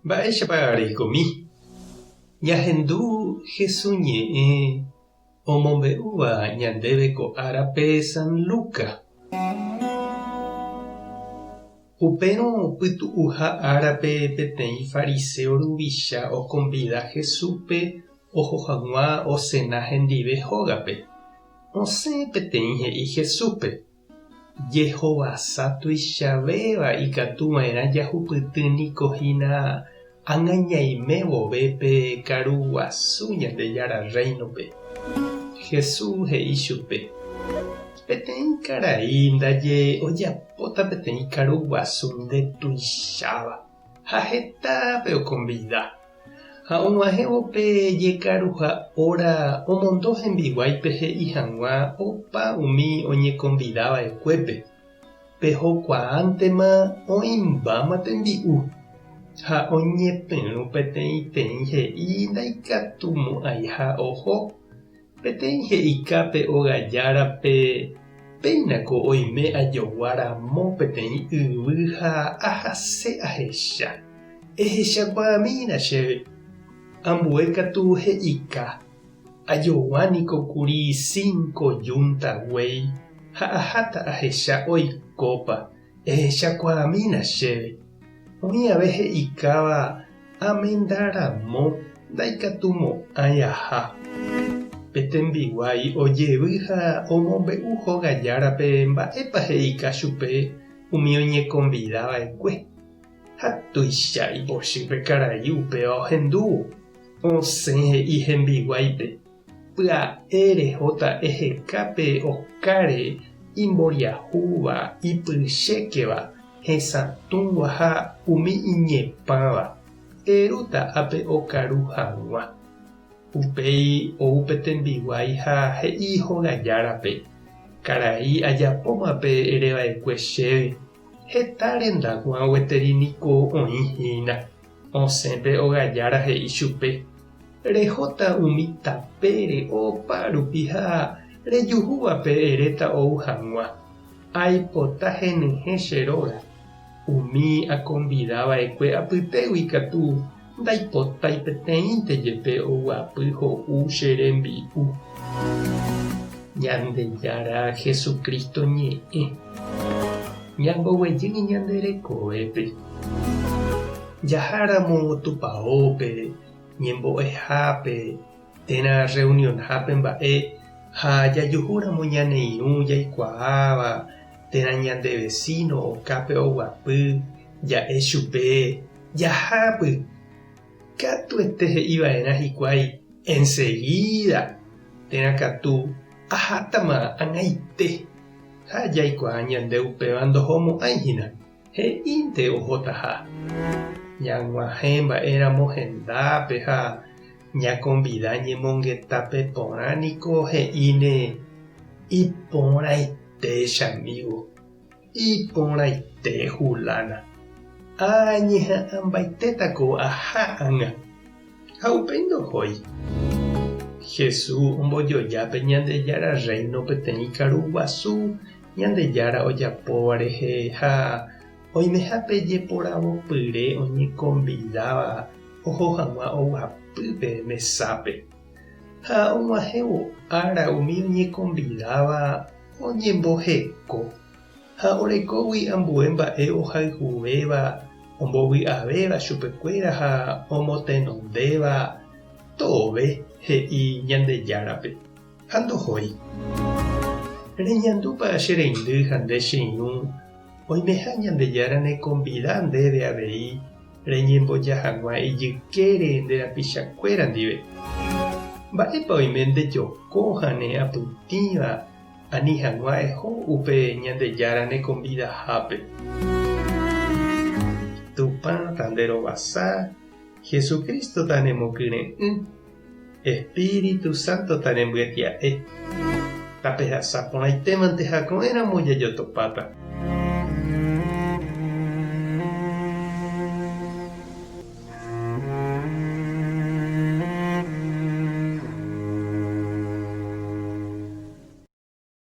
Mba'éichapa reikomi? Ñahendu Hesu ñe'ẽ omombe'úva ñandéve ko árape San Luca. Upérõ pytu'uha árape peteĩ fariseo ruvicha okonvida Jesúspe oho hag̃ua osena hendive hógape. Osẽ peteĩ he'i Jesúspe, Jehovasa tuichavéva ikatu va'erã jahupyty niko hína ág̃a ñaime vove pe karu guasu Ñandejára Rréinope. Jesús he'i chupe, Peteĩ karai ndaje ojapóta peteĩ karu guasu ndetuicháva ha hetápe okonvida. Ha og̃uahẽvo pe jekaruha óra omondo hembiguáipe he'i hag̃ua opa umi oñekonvida va'ekuépe, Pehokuaántema oĩmbáma tembi'u. Ha oñepyrũ peteĩteĩ he'i ndaikatumo'ãiha oho. Peteĩ he'ika pe óga járape, Péinako oime ajogua ramo peteĩ yvy ha ahase ahecha. Ehechakuaamína chéve. Ambue katu he'ika, Ajogua niko kuri cinco yunta guéi ha aháta ahecha oikópa. Ehechakuaamína chéve. Oĩ ave he'ikáva amenda ramo ndaikatumo'ãi aha. Pe tembiguái ojevy ha omombe'u hóga járape mba'épa he'ika chupe umi oñekonvida va'ekue. Ha tuicha ipochy pe karai upéva ohendúvo. Osẽ he'i hembiguáipe, Pya'e rehóta eheka pe okáre imboriahúva, ipychékeva, hesatũva ha umi iñepãva, erúta ápe okaru hag̃ua. Upéi ou pe tembiguái ha he'i hóga járape, Karai ajapóma pe ereva'ekue chéve, heta rendag̃ua gueteri niko oĩ hína. Osẽ pe óga jára he'i chupe, Rehóta umi tapére opa rupi ha rejuhúvape eréta ou hag̃ua. Aipota henyhẽ che róga. Umi akonvida va'ekue apytégui katu ndaipotái peteĩnte jepe oguapy ho'u che rembi'u. Ñandejára Jesucristo ñe'ẽ. Ñamboguejy ñande rekovépe. Jaháramo tupaópe, ñembo'ehápe térã rreunionhápe mba'e ha jajuhúramo ñane irũ jaikuaáva térã ñande vesíno okápe oguapy, ja'e chupe, Jahápy! Katuete he'i va'erã hikuái ensegída térã katu ahátama ag̃aite. Ha jaikuaa ñande upéva ndohomo'ãi hína. He'ínte ohotaha. Ñag̃uahẽ mba'éramo hendápe ha ñakonvida ñemongetápe porã niko he'íne iporãite chamígo, iporãite hulána. Añeha'ãmbaitéta ko aha ág̃a. Ha upéi ndohói. Jesús ombojoja pe Ñandejára Rréino peteĩ karu guasu Ñandejára ojapóva rehe ha oimehápe jeporavopyre oñekonvidáva oho hag̃ua oguapy pe mesápe. Ha og̃uahẽvo ára umi oñekonvidáva oñemboheko ha orekógui ambue mba'e ohayhuvéva ombovy'avéva chupekuéra ha omotenondéva tove he'i Ñandejárape. Ha ndohói. Reñandúpa che reindy ha nde che irũ oimeha Ñandejára nekonvida ndéve avei reñemboja hag̃ua ijykére nde rapichakuéra ndive? Mba'épa oime ndejoko ha ne apytĩva ani hag̃ua eho upe Ñandejára nekonvidahápe? Tupã tanderovasa, Jesucristo tanemokyre'ỹ. Espíritu Santo tarembyetia'e. Tapehasa porãitémante ha ko'ẽramo jajotopáta.